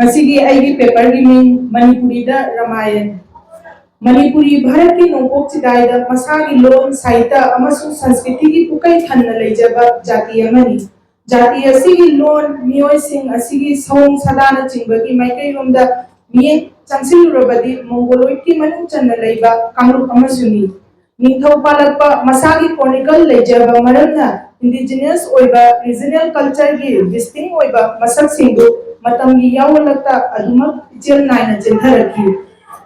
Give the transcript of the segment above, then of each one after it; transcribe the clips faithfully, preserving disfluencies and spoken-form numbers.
ꯃꯁꯤꯒꯤ ꯑꯩꯒꯤ ꯄꯦꯄꯔꯒꯤ ꯃꯤꯡ ꯃꯅꯤꯄꯨꯔꯤꯗ ꯔꯃꯥꯌꯟ꯫ ꯃꯅꯤꯄꯨꯔꯤ ꯚꯥꯔꯠꯀꯤ ꯅꯣꯡꯄꯣꯛ ꯆꯤꯗꯥꯏꯗ ꯃꯁꯥꯒꯤ ꯂꯣꯟ, ꯁꯥꯍꯤꯇ꯭ꯌ ꯑꯃꯁꯨꯡ ꯁꯪꯁꯀ꯭ꯔꯤꯇꯤꯒꯤ ꯄꯨꯀꯩ ꯊꯟꯅ ꯂꯩꯖꯕ ꯖꯥꯇꯤ ꯑꯃꯅꯤ꯫ ꯖꯥꯇꯤ ꯑꯁꯤꯒꯤ ꯂꯣꯟ, ꯃꯤꯑꯣꯏꯁꯤꯡ ꯑꯁꯤꯒꯤ ꯁꯑꯣꯡ ꯁꯥꯗꯥꯅꯆꯤꯡꯕꯒꯤ ꯃꯥꯏꯀꯩꯔꯣꯝꯗ ꯃꯤꯠꯌꯦꯡ ꯆꯪꯁꯤꯜꯂꯨꯔꯕꯗꯤ ꯃꯣꯡꯒꯣꯂꯣꯏꯗꯀꯤ ꯃꯅꯨꯡ ꯆꯟꯅ ꯂꯩꯕ ꯀꯥꯡꯂꯨꯞ ꯑꯃꯁꯨꯅꯤ꯫ ꯅꯤꯡꯊꯧ ꯄꯥꯜꯂꯛꯄ ꯃꯁꯥꯒꯤ ꯀ꯭ꯔꯣꯅꯤꯀꯜ ꯂꯩꯖꯕ ꯃꯔꯝꯅ ꯏꯟꯗꯤꯖꯤꯅꯁ ꯑꯣꯏꯕ ꯔꯤꯖꯅꯦꯜ ꯀꯜꯆꯔꯒꯤ ꯗꯤꯁꯇꯤꯡ ꯑꯣꯏꯕ ꯃꯁꯛꯁꯤꯡꯗꯨ ꯃꯇꯝꯒꯤ ꯌꯥꯑꯣꯜꯂꯛꯇ ꯑꯗꯨꯃꯛ ꯏꯆꯦꯜ ꯅꯥꯏꯅ ꯆꯦꯟꯊꯔꯛꯈꯤ꯫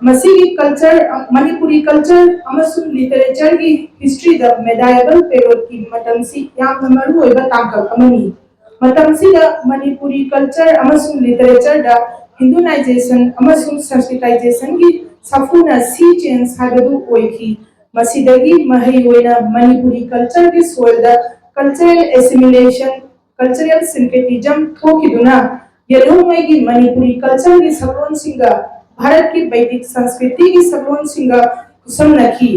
ꯃꯁꯤꯒꯤ ꯀꯜꯆꯔ, ꯃꯅꯤꯄꯨꯔꯤ ꯀꯜꯆꯔ ꯑꯃꯁꯨꯡ ꯂꯤꯇꯔꯦꯆꯔꯒꯤ ꯍꯤꯁꯇ꯭ꯔꯤꯗ ꯃꯦꯗꯥꯏꯕꯜ ꯄꯦꯔꯣꯠꯀꯤ ꯃꯇꯝꯁꯤ ꯌꯥꯝꯅ ꯃꯔꯨꯑꯣꯏꯕ ꯇꯥꯡꯀꯛ ꯑꯃꯅꯤ꯫ ꯃꯇꯝꯁꯤꯗ ꯃꯅꯤꯄꯨꯔꯤ ꯀꯜꯆꯔ ꯑꯃꯁꯨꯡ ꯂꯤꯇꯔꯦꯆꯔꯗ ꯍꯤꯟꯗꯨꯅꯥꯏꯖꯦꯁꯟ ꯑꯃꯁꯨꯡ ꯁꯪꯁꯀ꯭ꯔꯤꯇꯥꯏꯖꯦꯁꯟꯒꯤ ꯁꯥꯐꯨꯅ ꯁꯤ ꯆꯦꯟꯖ ꯍꯥꯏꯕꯗꯨ ꯑꯣꯏꯈꯤ꯫ ꯃꯁꯤꯗꯒꯤ ꯃꯍꯩ ꯑꯣꯏꯅ ꯃꯅꯤꯄꯨꯔꯤ ꯀꯜꯆꯔꯒꯤ ꯁꯣꯏꯜꯗ ꯀꯜꯆꯔꯦꯜ ꯑꯦꯁꯤꯃꯤꯂꯦꯁꯟ, ꯀꯜꯆꯔꯦꯜ ꯁꯤꯟꯀ꯭ꯔꯦꯇꯤꯖꯝ ꯊꯣꯛꯈꯤꯗꯨꯅ ꯌꯦꯜꯍꯧꯉꯩꯒꯤ ꯃꯅꯤꯄꯨꯔꯤ ꯀꯜꯆꯔꯒꯤ ꯁꯛꯂꯣꯟꯁꯤꯡꯒ ꯚꯥꯔꯠꯀꯤ ꯕꯩꯗꯤꯛ ꯁꯪꯁꯀ꯭ꯔꯤꯇꯤꯒꯤ ꯁꯛꯂꯣꯟꯁꯤꯡꯒ ꯈꯨꯠꯁꯝꯅꯈꯤ꯫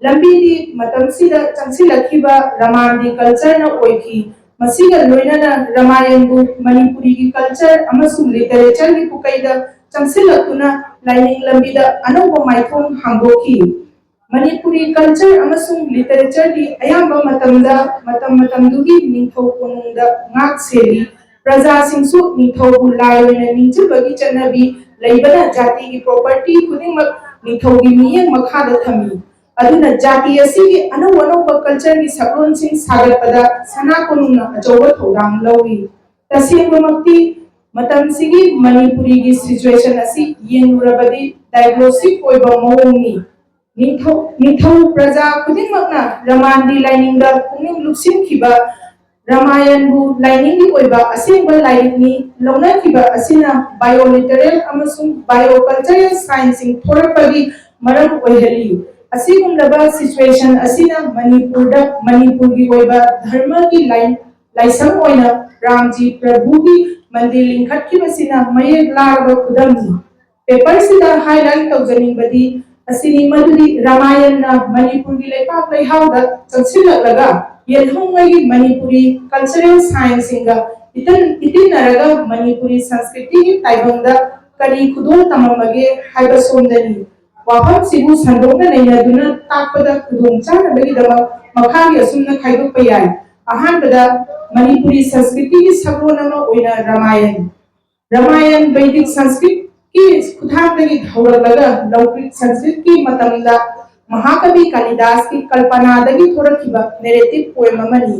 ꯂꯝꯕꯤꯗꯤ ꯃꯇꯝꯁꯤꯗ ꯆꯪꯁꯤꯜꯂꯛꯈꯤꯕ ꯔꯃꯥꯟꯗꯤ ꯀꯜꯆꯔꯅ ꯑꯣꯏꯈꯤ꯫ ꯃꯁꯤꯒ ꯂꯣꯏꯅꯅ ꯔꯃꯥꯌꯟꯕꯨ ꯃꯅꯤꯄꯨꯔꯤꯒꯤ ꯀꯜꯆꯔ ꯑꯃꯁꯨꯡ ꯂꯤꯇꯔꯦꯆꯔꯒꯤ ꯄꯨꯀꯩꯗ ꯆꯪꯁꯤꯜꯂꯛꯇꯨꯅ ꯂꯥꯏꯅꯤꯡ ꯂꯝꯕꯤꯗ ꯑꯅꯧꯕ ꯃꯥꯏꯊꯣꯡ ꯍꯥꯡꯗꯣꯛꯈꯤ꯫ ꯃꯅꯤꯄꯨꯔꯤ ꯀꯜꯆꯔ ꯑꯃꯁꯨꯡ ꯂꯤꯇꯔꯦꯆꯔꯗꯤ ꯑꯌꯥꯝꯕ ꯃꯇꯝꯗ ꯃꯇꯝ ꯃꯇꯝꯗꯨꯒꯤ ꯅꯤꯡꯊꯧ ꯀꯣꯅꯨꯡꯗ ꯉꯥꯛ ꯁꯦꯜꯂꯤ꯫ ꯄ꯭ꯔꯖꯥꯁꯤꯡꯁꯨ ꯅꯤꯡꯊꯧꯕꯨ ꯂꯥꯏ ꯑꯣꯏꯅ ꯅꯤꯡꯖꯕꯒꯤ ꯆꯠꯅꯕꯤ ꯂꯩꯕꯅ ꯖꯥꯇꯤꯒꯤ ꯄ꯭ꯔꯣꯄꯔꯇꯤ ꯈꯨꯗꯤꯡꯃꯛ ꯅꯤꯡꯊꯧꯒꯤ ꯃꯤꯠꯌꯦꯡ ꯃꯈꯥꯗ ꯊꯝꯃꯤ꯫ ꯑꯗꯨꯅ ꯖꯥꯇꯤ ꯑꯁꯤꯒꯤ ꯑꯅꯧ ꯑꯅꯧꯕ ꯀꯜꯆꯔꯒꯤ ꯁꯛꯂꯣꯟꯁꯤꯡ ꯁꯥꯒꯠꯄꯗ ꯁꯅꯥ ꯀꯣꯅꯨꯡꯅ ꯑꯆꯧꯕ ꯊꯧꯗꯥꯡ ꯂꯧꯏ꯫ ꯇꯁꯦꯡꯕꯃꯛꯇꯤ ꯃꯇꯝꯁꯤꯒꯤ ꯃꯅꯤꯄꯨꯔꯤꯒꯤ ꯁꯤꯆꯨꯋꯦꯁꯟ ꯑꯁꯤ ꯌꯦꯡꯂꯨꯔꯕꯗꯤ ꯗꯥꯏꯒ꯭ꯅꯣꯁꯇꯤꯛ ꯑꯣꯏꯕ ꯃꯑꯣꯡꯅꯤ꯫ ꯅꯤꯡꯊꯧ, ꯅꯤꯡꯊꯧ ꯄ꯭ꯔꯖꯥ ꯈꯨꯗꯤꯡꯃꯛꯅ ꯔꯃꯥꯟꯗꯤ ꯂꯥꯏꯅꯤꯡꯗ ꯄꯨꯛꯅꯤꯡ ꯂꯨꯞꯁꯤꯟꯈꯤꯕ, ꯔꯃꯥꯌꯟꯕꯨ ꯂꯥꯏꯅꯤꯡꯒꯤ ꯑꯣꯏꯕ ꯑꯁꯦꯡꯕ ꯂꯥꯏꯔꯤꯛꯅꯤ ꯂꯧꯅꯈꯤꯕ ꯑꯁꯤꯅ ꯕꯥꯏꯑꯣ ꯂꯤꯇꯔꯦꯜ ꯑꯃꯁꯨꯡ ꯕꯥꯏꯑꯣ ꯀꯜꯆꯔꯦꯜ ꯁꯥꯏꯟꯁꯁꯤꯡ ꯊꯣꯔꯛꯄꯒꯤ ꯃꯔꯝ ꯑꯣꯏꯍꯜꯂꯤ꯫ ꯑꯁꯤꯒꯨꯝꯂꯕ ꯁꯤꯆꯨꯋꯦꯁꯟ ꯑꯁꯤꯅ ꯃꯅꯤꯄꯨꯔꯗ ꯃꯅꯤꯄꯨꯔꯒꯤ ꯑꯣꯏꯕ ꯙꯔꯃꯒꯤ ꯂꯥꯏ-, ꯂꯥꯏꯁꯪ ꯑꯣꯏꯅ ꯔꯥꯝꯖꯤ ꯄ꯭ꯔꯚꯨꯒꯤ ꯃꯟꯗꯤꯔ ꯂꯤꯡꯈꯠꯈꯤꯕꯁꯤꯅ ꯃꯌꯦꯛ ꯂꯥꯔꯕ ꯈꯨꯗꯝꯅꯤ꯫ ꯄꯦꯄꯔꯁꯤꯗ ꯍꯥꯏꯂꯥꯏꯠ ꯇꯧꯖꯅꯤꯡꯕꯗꯤ ꯑꯁꯤꯅꯤ, ꯃꯗꯨꯗꯤ ꯔꯃꯥꯌꯟꯅ ꯃꯅꯤꯄꯨꯔꯒꯤ ꯂꯩꯄꯥꯛ ꯂꯩꯍꯥꯎꯗ ꯆꯪꯁꯤꯜꯂꯛꯂꯒ ꯌꯦꯜꯍꯧꯉꯩꯒꯤ ꯃꯅꯤꯄꯨꯔꯤ ꯀꯜꯆꯔꯦꯜ ꯁꯥꯏꯟꯁꯁꯤꯡꯒ ꯏꯇꯟ ꯏꯇꯤꯟꯅꯔꯒ ꯃꯅꯤꯄꯨꯔꯤ ꯁꯪꯁꯀ꯭ꯔꯤꯇꯤꯒꯤ ꯇꯥꯏꯕꯪꯗ ꯀꯔꯤ ꯈꯨꯗꯣꯜ ꯇꯝꯃꯝꯃꯒꯦ ꯍꯥꯏꯕ ꯁꯣꯝꯗꯅꯤ꯫ ꯋꯥꯐꯝꯁꯤꯕꯨ ꯁꯟꯗꯣꯛꯅ ꯅꯩꯅꯗꯨꯅ ꯇꯥꯛꯄꯗ ꯈꯨꯗꯣꯡ ꯆꯥꯅꯕꯒꯤꯗꯃꯛ ꯃꯈꯥꯒꯤ ꯑꯁꯨꯝꯅ ꯈꯥꯏꯗꯣꯛꯄ ꯌꯥꯏ꯫ ꯑꯍꯥꯟꯕꯗ, ꯃꯅꯤꯄꯨꯔꯤ ꯁꯪꯁꯀ꯭ꯔꯤꯇꯤꯒꯤ ꯁꯛꯂꯣꯟ ꯑꯃ ꯑꯣꯏꯅ ꯔꯥꯃꯥꯌꯟ꯫ ꯔꯥꯃꯥꯌꯟ ꯚꯩꯗꯤꯛ ꯁꯪꯁꯀ꯭ꯔꯤꯠꯀꯤ ꯈꯨꯠꯊꯥꯡꯗꯒꯤ ꯍꯧꯔꯛꯂꯒ ꯂꯧꯀ꯭ꯔꯤꯛ ꯁꯪꯁꯀ꯭ꯔꯤꯠꯀꯤ ꯃꯇꯝꯗ ꯃꯍꯥꯀꯕꯤ ꯀꯥꯂꯤꯗꯥꯁꯀꯤ ꯀꯜꯄꯅꯥꯗꯒꯤ ꯊꯣꯔꯛꯈꯤꯕ ꯅꯦꯔꯦꯇꯤꯚ ꯄꯣꯏꯝ ꯑꯃꯅꯤ꯫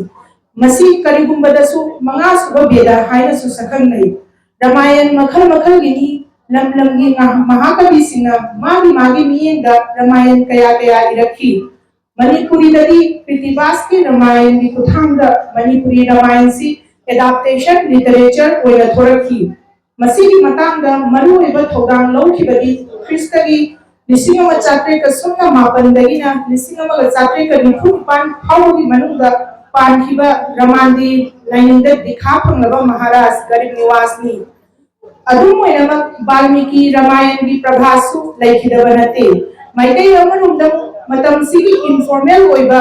ꯃꯁꯤ ꯀꯔꯤꯒꯨꯝꯕꯗꯁꯨ ꯃꯉꯥꯁꯨꯕ ꯚꯦꯗ ꯍꯥꯏꯅꯁꯨ ꯁꯛꯈꯪꯅꯩ꯫ ꯔꯥꯃꯥꯌꯟ ꯃꯈꯜ ꯃꯈꯜꯒꯤꯅꯤ꯫ ꯂꯝ ꯂꯝꯒꯤ ꯃꯍꯥ-, ꯃꯍꯥꯀꯕꯤꯁꯤꯡꯅ ꯃꯥꯒꯤ ꯃꯥꯒꯤ ꯃꯤꯠꯌꯦꯡꯗ ꯔꯥꯃꯥꯌꯟ ꯀꯌꯥ ꯀꯌꯥ ꯏꯔꯛꯈꯤ꯫ ꯃꯅꯤꯄꯨꯔꯤꯗꯗꯤ ꯀ꯭ꯔꯤꯇꯤꯕꯥꯁꯀꯤ ꯔꯥꯃꯥꯌꯟꯒꯤ ꯈꯨꯠꯊꯥꯡꯗ ꯃꯅꯤꯄꯨꯔꯤ ꯔꯥꯃꯥꯌꯟꯁꯤ ꯑꯦꯗꯥꯞꯇꯦꯁꯟ ꯂꯤꯇꯔꯦꯆꯔ ꯑꯣꯏꯅ ꯊꯣꯔꯛꯈꯤ꯫ ꯃꯁꯤꯒꯤ ꯃꯇꯥꯡꯗ ꯃꯔꯨꯑꯣꯏꯕ ꯊꯧꯗꯥꯡ ꯂꯧꯈꯤꯕꯗꯤ ꯈ꯭ꯔꯤꯁꯇꯒꯤ ꯂꯤꯁꯤꯡ ꯑꯃ ꯆꯥꯇ꯭ꯔꯦꯠꯀ ꯁꯨꯞꯅ ꯃꯥꯄꯟꯗꯒꯤꯅ ꯂꯤꯁꯤꯡ ꯑꯃꯒ ꯆꯥꯇ꯭ꯔꯦꯠꯀ ꯅꯤꯐꯨ ꯅꯤꯄꯥꯟ ꯐꯥꯎꯕꯒꯤ ꯃꯅꯨꯡꯗ ꯄꯥꯟꯈꯤꯕ ꯔꯥꯃꯥꯟꯗꯤ ꯂꯥꯏꯅꯤꯡꯗ ꯗꯤꯈꯥ ꯐꯪꯂꯕ ꯃꯍꯥꯔꯥꯖ ꯒꯔꯤꯕ ꯅꯤꯋꯥꯁꯅꯤ꯫ ꯑꯗꯨꯝ ꯑꯣꯏꯅꯃꯛ, ꯕꯥꯜꯃꯤꯀꯤ ꯔꯥꯃꯥꯌꯟꯒꯤ ꯄ꯭ꯔꯚꯥꯁꯨ ꯂꯩꯈꯤꯗꯕ ꯅꯠꯇꯦ꯫ ꯃꯥꯏꯀꯩ ꯑꯃꯔꯣꯝꯗ, ꯃꯇꯝꯁꯤꯒꯤ ꯏꯟꯐꯣꯔꯃꯦꯜ ꯑꯣꯏꯕ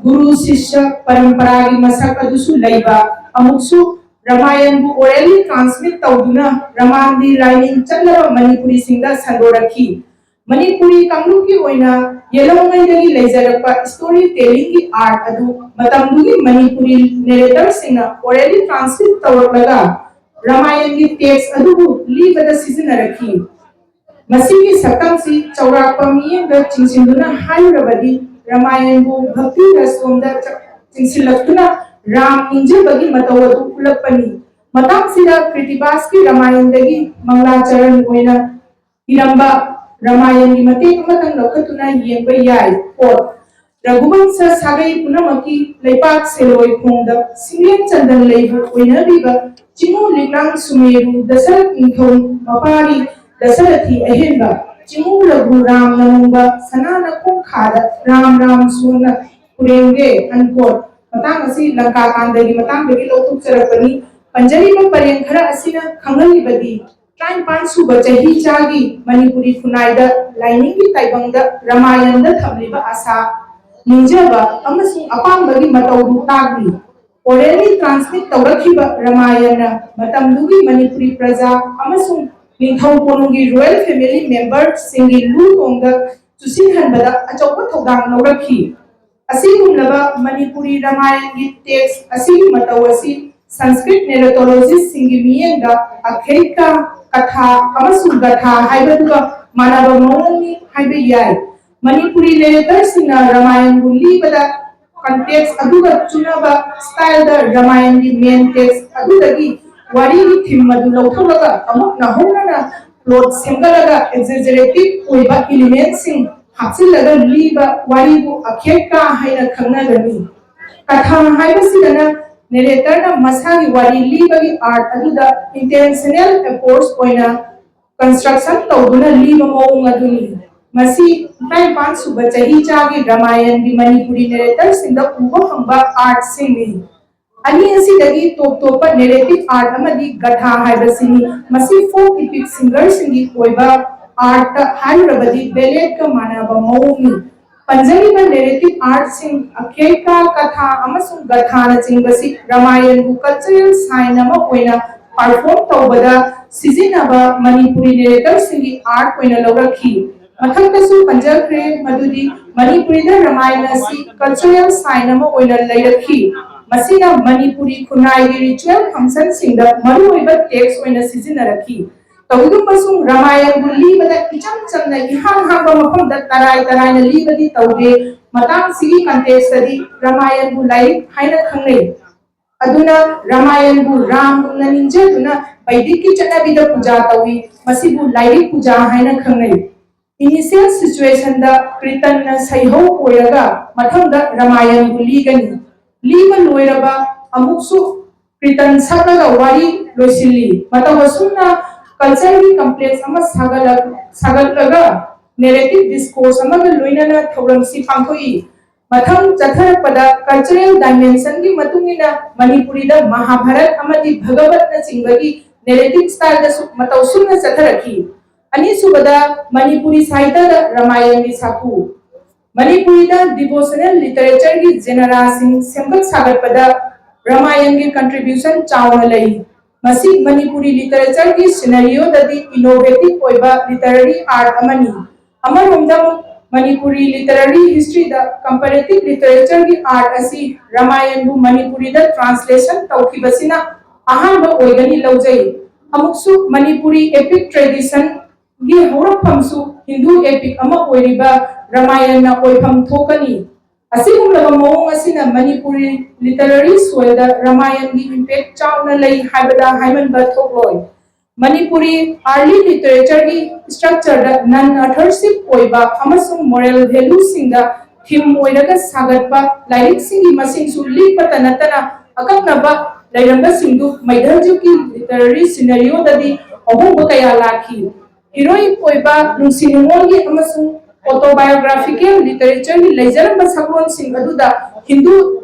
ꯒꯨꯔꯨ ꯁꯤꯁ꯭ꯌ ꯄꯔꯝꯄꯔꯥꯒꯤ ꯃꯁꯛ ꯑꯗꯨꯁꯨ ꯂꯩꯕ, ꯑꯃꯨꯛꯁꯨ ꯔꯥꯃꯥꯌꯟꯕꯨ ꯑꯣꯔꯦꯜꯂꯤ ꯇ꯭ꯔꯥꯟꯁꯃꯤꯠ ꯇꯧꯗꯨꯅ ꯔꯥꯃꯥꯟꯗꯤ ꯂꯥꯏꯅꯤꯡ ꯆꯠꯂꯕ ꯃꯅꯤꯄꯨꯔꯤꯁꯤꯡꯗ ꯁꯟꯗꯣꯔꯛꯈꯤ꯫ ꯃꯅꯤꯄꯨꯔꯤ ꯀꯥꯡꯂꯨꯞꯀꯤ ꯑꯣꯏꯅ ꯌꯦꯜꯂꯧꯉꯩꯗꯒꯤ ꯂꯩꯖꯔꯛꯄ ꯁ꯭ꯇꯣꯔꯤ ꯇꯦꯂꯤꯡꯒꯤ ꯑꯥꯔꯠ ꯑꯗꯨ ꯃꯇꯝꯗꯨꯒꯤ ꯃꯅꯤꯄꯨꯔꯤ ꯅꯦꯔꯦꯇꯔꯁꯤꯡꯅ ꯑꯣꯔꯦꯜꯂꯤ ꯇ꯭ꯔꯥꯟꯁꯃꯤꯠ ꯇꯧꯔꯛꯂꯒ ꯔꯥꯃꯥꯌꯟꯒꯤ ꯇꯦꯛꯁ ꯑꯗꯨꯕꯨ ꯂꯤꯕꯗ ꯁꯤꯖꯤꯟꯅꯔꯛꯈꯤ꯫ ꯃꯁꯤꯒꯤ ꯁꯛꯇꯝꯁꯤ ꯆꯥꯎꯔꯥꯛꯄ ꯃꯤꯠꯌꯦꯡꯗ ꯆꯤꯡꯁꯤꯟꯗꯨꯅ ꯍꯥꯏꯔꯨꯔꯕꯗꯤ, ꯔꯥꯃꯥꯌꯟꯕꯨ ꯚꯛꯇꯤ ꯔꯁꯂꯣꯝꯗ ꯆ-, ꯆꯤꯡꯁꯤꯜꯂꯛꯇꯨꯅ ꯔꯥꯝ ꯅꯤꯡꯖꯕꯒꯤ ꯃꯇꯧ ꯑꯗꯨ ꯎꯠꯂꯛꯄꯅꯤ꯫ ꯃꯇꯥꯡꯁꯤꯗ ꯀ꯭ꯔꯤꯇꯤꯕꯥꯁꯀꯤ ꯔꯥꯃꯥꯌꯟꯗꯒꯤ ꯃꯪꯂꯥꯆꯔꯟ ꯑꯣꯏꯅ ꯏꯔꯝꯕ ꯔꯥꯃꯥꯌꯟꯒꯤ ꯃꯇꯦꯛ ꯑꯃꯇꯪ ꯂꯧꯈꯠꯇꯨꯅ ꯌꯦꯡꯕ ꯌꯥꯏ꯫ Quote, "ꯔꯘꯨꯕꯪꯁ ꯁꯥꯒꯩ ꯄꯨꯝꯅꯃꯛꯀꯤ ꯂꯩꯄꯥꯛ ꯁꯦꯂꯣꯏ ꯈꯣꯡꯗ ꯁꯤꯡꯂꯦꯟ ꯆꯟꯗꯟ ꯂꯩꯕꯨ ꯑꯣꯏꯅꯕꯤꯕ ꯆꯤꯡꯉꯨ ꯂꯤꯛꯂꯥꯡ ꯁꯨꯃꯦꯔꯨ ꯗꯁꯔꯊ ꯅꯤꯡꯊꯧ ꯃꯄꯥꯔꯤ ꯗꯁꯔꯊꯤ ꯑꯍꯦꯟꯕ ꯆꯤꯡꯉꯨ ꯔꯘꯨ ꯔꯥꯝꯅ ꯃꯨꯡꯕ ꯁꯅꯥꯅ ꯈꯣꯡꯈꯥꯗ ꯔꯥꯝ ꯔꯥꯝ ꯁꯣꯟꯅ ꯈꯨꯔꯦꯝꯒꯦ", unquote꯫ ꯃꯇꯥꯡ ꯑꯁꯤ ꯂꯪꯀꯥ ꯀꯥꯟꯗꯒꯤ ꯃꯇꯥꯡꯗꯒꯤ ꯂꯧꯊꯣꯛꯆꯔꯛꯄꯅꯤ꯫ ꯄꯟꯖꯔꯤꯕ ꯄꯔꯦꯡ ꯈꯔ ꯑꯁꯤꯅ ꯈꯪꯍꯜꯂꯤꯕꯗꯤ, ꯇꯔꯥꯅꯤꯄꯥꯟ ꯁꯨꯕ ꯆꯍꯤ ꯆꯥꯒꯤ ꯃꯅꯤꯄꯨꯔꯤ ꯈꯨꯟꯅꯥꯏꯗ ꯂꯥꯏꯅꯤꯡꯒꯤ ꯇꯥꯏꯕꯪꯗ ꯔꯥꯃꯥꯌꯟꯗ ꯊꯝꯂꯤꯕ ꯑꯁꯥ, ꯅꯤꯡꯖꯕ ꯑꯃꯁꯨꯡ ꯑꯄꯥꯝꯕꯒꯤ ꯃꯇꯧꯗꯨ ꯇꯥꯛꯂꯤ꯫ ꯑꯣꯔꯦꯜꯂꯤ ꯇ꯭ꯔꯥꯟꯁꯃꯤꯠ ꯇꯧꯔꯛꯈꯤꯕ ꯔꯃꯥꯌꯟꯅ ꯃꯇꯝꯗꯨꯒꯤ ꯃꯅꯤꯄꯨꯔꯤ ꯄ꯭ꯔꯖꯥ ꯑꯃꯁꯨꯡ ꯅꯤꯡꯊꯧ ꯀꯣꯅꯨꯡꯒꯤ ꯔꯣꯌꯦꯜ ꯐꯦꯃꯤꯂꯤ ꯃꯦꯝꯕꯔꯁꯤꯡꯒꯤ ꯂꯨ ꯇꯣꯡꯗ ꯆꯨꯁꯤꯟꯍꯟꯕꯗ ꯑꯆꯧꯕ ꯊꯧꯗꯥꯡ ꯂꯧꯔꯛꯈꯤ꯫ ꯑꯁꯤꯒꯨꯝꯂꯕ ꯃꯅꯤꯄꯨꯔꯤ ꯔꯃꯥꯌꯟꯒꯤ ꯇꯦꯛꯁ ꯑꯁꯤꯒꯤ ꯃꯇꯧ ꯑꯁꯤ ꯁꯪꯁꯀ꯭ꯔꯤꯠ ꯅꯦꯔꯦꯇꯣꯂꯣꯖꯤꯁꯁꯤꯡꯒꯤ ꯃꯤꯠꯌꯦꯡꯗ ꯑꯈ꯭ꯌꯩꯀꯥ, ꯀꯊꯥ ꯑꯃꯁꯨꯡ ꯒꯊꯥ ꯍꯥꯏꯕꯗꯨꯒ ꯃꯥꯟꯅꯕ ꯃꯑꯣꯡꯅꯤ ꯍꯥꯏꯕ ꯌꯥꯏ꯫ ꯃꯅꯤꯄꯨꯔꯤ ꯅꯦꯔꯦꯇꯔꯁꯤꯡꯅ ꯔꯃꯥꯌꯟꯕꯨ ꯂꯤꯕꯗ ꯀꯟꯇꯦꯛꯁ ꯑꯗꯨꯒ ꯆꯨꯅꯕ ꯁ꯭ꯇꯥꯏꯜꯗ ꯔꯃꯥꯌꯟꯒꯤ ꯃꯦꯟ ꯇꯦꯛꯁ ꯑꯗꯨꯗꯒꯤ ꯋꯥꯔꯤꯒꯤ ꯊꯤꯝ ꯑꯗꯨ ꯂꯧꯊꯣꯛꯂꯒ ꯑꯃꯨꯛ ꯅꯧꯍꯧꯅꯅ ꯄ꯭ꯂꯣꯠ ꯁꯦꯝꯒꯠꯂꯒ ꯑꯦꯛꯖꯦꯖꯔꯦꯇꯤꯚ ꯑꯣꯏꯕ ꯏꯂꯤꯃꯦꯟꯠꯁꯤꯡ ꯍꯥꯞꯆꯤꯜꯂꯒ ꯂꯤꯕ ꯋꯥꯔꯤꯕꯨ ꯑꯈ꯭ꯌꯩꯀꯥ ꯍꯥꯏꯅ ꯈꯪꯅꯒꯅꯤ꯫ ꯀꯊꯥ ꯍꯥꯏꯕꯁꯤꯗꯅ ꯅꯦꯔꯦꯇꯔꯅ ꯃꯁꯥꯒꯤ ꯋꯥꯔꯤ ꯂꯤꯕꯒꯤ ꯑꯥꯔꯠ ꯑꯗꯨꯗ ꯏꯟꯇꯦꯟꯁꯅꯦꯜ ꯑꯦꯄ꯭ꯔꯣꯆ ꯑꯣꯏꯅ ꯀꯟꯁꯇ꯭ꯔꯛꯁꯟ ꯇꯧꯗꯨꯅ ꯂꯤꯕ ꯃꯑꯣꯡ ꯑꯗꯨꯅꯤ꯫ ꯃꯁꯤ ꯇꯔꯥꯅꯤꯄꯥꯟ ꯁꯨꯕ ꯆꯍꯤꯆꯥꯒꯤ ꯔꯃꯥꯌꯟꯒꯤ ꯃꯅꯤꯄꯨꯔꯤ ꯅꯦꯔꯦꯇꯔꯁꯤꯡꯗ ꯎꯕ ꯐꯪꯕ ꯑꯥꯔꯠꯁꯤꯡꯅꯤ꯫ ꯑꯅꯤ ꯑꯁꯤꯗꯒꯤ ꯇꯣꯞ ꯇꯣꯞꯄ ꯅꯦꯔꯦꯇꯤꯚ ꯑꯥꯔꯠ ꯑꯃꯗꯤ ꯒꯊꯥ ꯍꯥꯏꯕꯁꯤꯅꯤ꯫ ꯃꯁꯤ ꯐꯣꯛ ꯏꯄꯤꯛ ꯁꯤꯡꯒꯔꯁꯤꯡꯒꯤ ꯑꯣꯏꯕ ꯑꯥꯔꯠꯇ ꯍꯥꯏꯔꯨꯔꯕꯗꯤ ꯕꯦꯂꯦꯠꯀ ꯃꯥꯟꯅꯕ ꯃꯑꯣꯡꯅꯤ꯫ ꯄꯟꯖꯔꯤꯕ ꯅꯦꯔꯦꯇꯤꯚ ꯑꯥꯔꯠꯁꯤꯡ, ꯑꯈ꯭ꯌꯩꯀꯥ, ꯀꯊꯥ ꯑꯃꯁꯨꯡ ꯒꯊꯥꯅꯆꯤꯡꯕꯁꯤ ꯔꯃꯥꯌꯟꯕꯨ ꯀꯜꯆꯔꯦꯜ ꯁꯥꯏꯟ ꯑꯃ ꯑꯣꯏꯅ ꯄꯔꯐꯣꯔꯝ ꯇꯧꯕꯗ ꯁꯤꯖꯤꯟꯅꯕ ꯃꯅꯤꯄꯨꯔꯤ ꯅꯦꯔꯦꯇꯔꯁꯤꯡꯒꯤ ꯑꯥꯔꯠ ꯑꯣꯏꯅ ꯂꯧꯔꯛꯈꯤ꯫ ꯃꯊꯛꯇꯁꯨ ꯄꯟꯖꯈ꯭ꯔꯦ ꯃꯗꯨꯗꯤ ꯃꯅꯤꯄꯨꯔꯤꯗ ꯔꯃꯥꯌꯟ ꯑꯁꯤ ꯀꯜꯆꯔꯦꯜ ꯁꯥꯏꯟ ꯑꯃ ꯑꯣꯏꯅ ꯂꯩꯔꯛꯈꯤ꯫ ꯃꯁꯤꯅ ꯃꯅꯤꯄꯨꯔꯤ ꯈꯨꯟꯅꯥꯏꯒꯤ ꯔꯤꯆꯨꯋꯦꯜ ꯐꯪꯁꯟꯁꯤꯡꯗ ꯃꯔꯨꯑꯣꯏꯕ ꯇꯦꯛꯁ ꯑꯣꯏꯅ ꯁꯤꯖꯤꯟꯅꯔꯛꯈꯤ꯫ ꯇꯧꯏꯒꯨꯝꯕꯁꯨꯡ ꯔꯃꯥꯌꯟꯕꯨ ꯂꯤꯕꯗ ꯏꯆꯝ ꯆꯝꯅ ꯏꯍꯥꯡ ꯍꯥꯡꯕ ꯃꯐꯝꯗ ꯇꯔꯥꯏ ꯇꯔꯥꯏꯅ ꯂꯤꯕꯗꯤ ꯇꯧꯗꯦ꯫ ꯃꯇꯥꯡꯁꯤꯒꯤ ꯀꯟꯇꯦꯛꯁꯇꯗꯤ ꯔꯃꯥꯌꯟꯕꯨ ꯂꯥꯏꯔꯤꯛ ꯍꯥꯏꯅ ꯈꯪꯅꯩ꯫ ꯑꯗꯨꯅ ꯔꯃꯥꯌꯟꯕꯨ ꯔꯥꯝꯒꯨꯝꯅ ꯅꯤꯡꯖꯗꯨꯅ ꯕꯩꯗꯤꯛꯀꯤ ꯆꯠꯅꯕꯤꯗ ꯄꯨꯖꯥ ꯇꯧꯏ꯫ ꯃꯁꯤꯕꯨ ꯂꯥꯏꯔꯤꯛ ꯄꯨꯖꯥ ꯍꯥꯏꯅ ꯈꯪꯅꯩ꯫ ꯏꯅꯤꯁꯤꯌꯦꯜ ꯁꯤꯆꯨꯋꯦꯁꯟꯗ ꯀ꯭ꯔꯤꯇꯟꯅ ꯁꯩꯍꯧ ꯑꯣꯏꯔꯒ ꯃꯊꯪꯗ ꯔꯃꯥꯌꯟꯕꯨ ꯂꯤꯒꯅꯤ꯫ ꯂꯤꯕ ꯂꯣꯏꯔꯕ ꯑꯃꯨꯛꯁꯨ ꯀ꯭ꯔꯤꯇꯟ ꯁꯛꯂꯒ ꯋꯥꯔꯤ ꯂꯣꯏꯁꯤꯜꯂꯤ꯫ ꯃꯇꯧ ꯑꯁꯨꯝꯅ ꯀꯜꯆꯔꯒꯤ ꯀꯝꯄ꯭ꯂꯦꯛꯁ ꯑꯃ ꯁꯥꯒꯠꯂꯛ-, ꯁꯥꯒꯠꯂꯒ ꯅꯦꯔꯦꯇꯤꯚ ꯗꯤꯁꯀꯣꯔꯁ ꯑꯃꯒ ꯂꯣꯏꯅꯅ ꯊꯧꯔꯝꯁꯤ ꯄꯥꯡꯊꯣꯛꯏ꯫ ꯃꯊꯪ ꯆꯠꯊꯔꯛꯄꯗ ꯀꯜꯆꯔꯦꯜ ꯗꯥꯏꯃꯦꯟꯁꯟꯒꯤ ꯃꯇꯨꯡ ꯏꯟꯅ ꯃꯅꯤꯄꯨꯔꯤꯗ ꯃꯍꯥꯚꯥꯔꯠ ꯑꯃꯗꯤ ꯚꯒꯕꯠꯅꯆꯤꯡꯕꯒꯤ ꯅꯦꯔꯦꯇꯤꯚ ꯁ꯭ꯇꯥꯏꯜꯗꯁꯨ ꯃꯇꯧ ꯁꯨꯝꯅ ꯆꯠꯊꯔꯛꯈꯤ꯫ ꯑꯅꯤꯁꯨꯕꯗ ꯃꯅꯤꯄꯨꯔꯤ ꯁꯥꯍꯤꯇ꯭ꯌꯗ ꯔꯃꯥꯌꯟꯒꯤ ꯁꯥꯐꯨ꯫ ꯃꯅꯤꯄꯨꯔꯤꯗ ꯗꯤꯚꯣꯁꯅꯦꯜ ꯂꯤꯇꯔꯦꯆꯔꯒꯤ ꯖꯦꯅꯔꯥꯁꯤꯡ ꯁꯦꯝꯒꯠ ꯁꯥꯒꯠꯄꯗ ꯔꯥꯃꯥꯌꯟꯒꯤ contribution ꯆꯥꯎꯅ ꯂꯩ꯫ ꯃꯁꯤ ꯃꯅꯤꯄꯨꯔꯤ literature ꯒꯤ scenario ꯗꯗꯤ innovative ꯑꯣꯏꯕ literary art ꯑꯃꯅꯤ꯫ ꯑꯃꯔꯣꯝꯗ ꯃꯅꯤꯄꯨꯔꯤ literary history ꯗ comparative literature ꯒꯤ art ꯑꯁꯤ ꯔꯥꯃꯥꯌꯟꯕꯨ ꯃꯅꯤꯄꯨꯔꯤꯗ translation ꯇꯧꯈꯤꯕꯁꯤꯅ ꯑꯍꯥꯟꯕ ꯑꯣꯏꯒꯅꯤ ꯂꯧꯖꯩ꯫ ꯑꯃꯨꯛꯁꯨ ꯃꯅꯤꯄꯨꯔꯤ epic tradition ꯒꯤ ꯍꯧꯔꯛꯐꯝꯁꯨ ꯍꯤꯟꯗꯨ epic ꯑꯃ ꯑꯣꯏꯔꯤꯕ ꯔꯥꯃꯥꯌꯟꯅ ꯑꯣꯏꯐꯝ ꯊꯣꯛꯀꯅꯤ꯫ ꯑꯁꯤꯒꯨꯝꯂꯕ ꯃꯑꯣꯡ ꯑꯁꯤꯅ ꯃꯅꯤꯄꯨꯔꯤ literary soil ꯗ ꯔꯥꯃꯥꯌꯟꯒꯤ impact ꯆꯥꯎꯅ ꯂꯩ ꯍꯥꯏꯕꯗ ꯍꯥꯏꯃꯟꯕ ꯊꯣꯛꯂꯣꯏ꯫ ꯃꯅꯤꯄꯨꯔꯤ early literature ꯒꯤ structure ꯗ non authorship ꯑꯣꯏꯕ ꯑꯃꯁꯨꯡ moral value ꯁꯤꯡꯗ theme ꯑꯣꯏꯔꯒ ꯁꯥꯒꯠꯄ ꯂꯥꯏꯔꯤꯛꯁꯤꯡꯒꯤ ꯃꯁꯤꯡꯁꯨ ꯂꯤꯛꯄꯇ ꯅꯠꯇꯅ ꯑꯀꯛꯅꯕ ꯂꯩꯔꯝꯕꯁꯤꯡꯗꯨ ꯃꯩꯙ꯭ꯔꯖꯨꯛꯀꯤ literary scenario ꯗꯗꯤ ꯑꯍꯣꯡꯕ ꯀꯌꯥ ꯂꯥꯛꯈꯤ꯫ Heroic ꯑꯣꯏꯕ ꯅꯨꯡꯁꯤ ꯅꯨꯡꯉꯣꯜꯒꯤ ꯑꯃꯁꯨꯡ autobiographical literature ꯒꯤ ꯂꯩꯖꯔꯝꯕ ꯁꯛꯂꯣꯟꯁꯤꯡ ꯑꯗꯨꯗ ꯍꯤꯟꯗꯨ